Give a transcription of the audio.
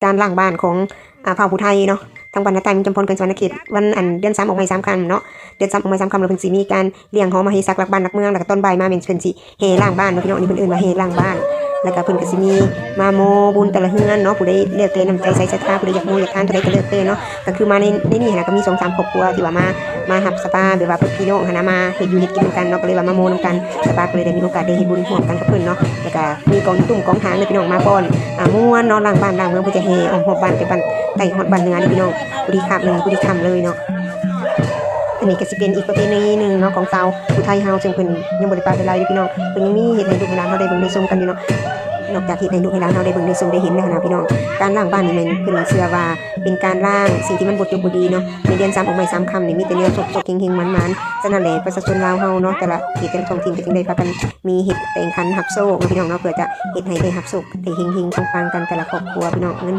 ການລ້າງບ້ານຂອງ ອາ ເຜົ່າຜູ້ໄທເນາະ ທາງບ້ານນາໃຕ້ ເມືອງຈຳພອນ ແຂວງສະຫວັນນະເຂດ ວັນ ອັນ ເດືອນສາມອອກໃໝ່ສາມຄ່ຳເນາະ ເດືອນສາມອອກໃໝ່ສາມຄ່ຳ ແລ້ວເພິ່ນຊິມີການລ້ຽງຫໍ່ມາເຮສັກຫຼັກບ້ານຫຼັກເມືອງ ແລ້ວກໍຕອນບ່າຍມາແມ່ນເພິ່ນຊິແຫ່ລ້າງບ້ານເນາະພີ່ນ້ອງ ອັນນີ້ເພິ່ນເອີ້ນວ່າແຫ່ລ້າງບ້ານ ແລ້ວກໍເພິ່ນກໍຊິມີມາໂມບຸນແຕ່ລະເຮືອນເນາະ ຜູ້ໃດແລ້ວແຕ່ນ້ຳໃຈໃສ່ສັດທາ ຜູ້ໃດຢາກໂມຢາກທານເທົ່າໃດກໍແລ້ວແຕ່ເນາະ ກໍຄືມາໃນ ໃນນີ້ຫັ້ນນະ ກໍມີສອງສາມຄອບຄົວທີ່ວ່າມາ ມາຮັບສະປາ ແບບວ່າເພິ່ນພີ່ນ້ອງຫັ້ນນະ ມາເຮັດຢູ່ເຮັດກິນນຳກັນເນາະ ກໍເລີຍວ່າມາໂມນຳກັນ ສະປາກໍເລີຍໄດ້ມີໂອກາດໄດ້ເຮັດບຸນຮ່ວມກັນກັບເພິ່ນເນາະ ແລ້ວກໍມີກອງຕຸ້ມກອງຖາງເດ້ພີ່ນ້ອງ ມາປ້ອນ ອາ ມ່ວນເນາະ ລ້າງບ້ານລ້າງເມືອງ ເພິ່ນຈະແຫ່ອ້ອມຮອບບ້ານ ແຕ່ບ້ານໃຕ້ຮອດບ້ານເໜືອເດ້ພີ່ນ້ອງ ຜູ້ທີ່ຄາບໜຶ່ງ ຜູ້ທີ່ຄ່ຳເລີຍເນາະ ອັນນີ້ກໍຊິເປັນອີກປະເພນີໜຶ່ງເນາະ ຂອງຊາວຜູ້ໄທເຮົາ ເຊິ່ງເພິ່ນຍັງບໍ່ໄດ້ປະໄປລາວເດ້ພີ່ນ້ອງ ເພິ່ນຍັງມີເຮັດໃຫ້ລູກໃຫ້ຫຼານເຮົາໄດ້ເບິ່ງໄດ້ຊົມກັນຢູ່ເນາະ ນອກຈາກເຮັດໃຫ້ລູກໃຫ້ຫຼານເຮົາໄດ້ເບິ່ງໄດ້ຊົມໄດ້ເຫັນແລ້ວນະພີ່ນ້ອງ ການລ້າງບ້ານນີ້ແມ່ນເພິ່ນເຊື່ອວ່າ ເປັນການລ້າງສິ່ງທີ່ມັນບໍ່ຈົບບໍ່ດີເນາະ ໃນເດືອນສາມອອກໃໝ່ສາມຄ່ຳນີ້ ມີແຕ່ແນວໂຊກໆ ເຮັງໆ ໝານໆ ສະນັ້ນແຫຼະ ປະຊາຊົນລາວເຮົາເນາະ ແຕ່ລະເຂດແຕ່ລະທ້ອງຖິ່ນກໍຈຶ່ງໄດ້ພາກັນມີເຮັດແຕ່ງຂັນຮັບໂຊກເນາະ ພີ່ນ້ອງເນາະ ເພື່ອຈະເຮັດໃຫ້ໄດ້ຮັບໂສກໄດ້ເຮັງໆ ປັງໆ ກັນແຕ່ລະຄອບຄົວ ພີ່ນ້ອງ ເງິນ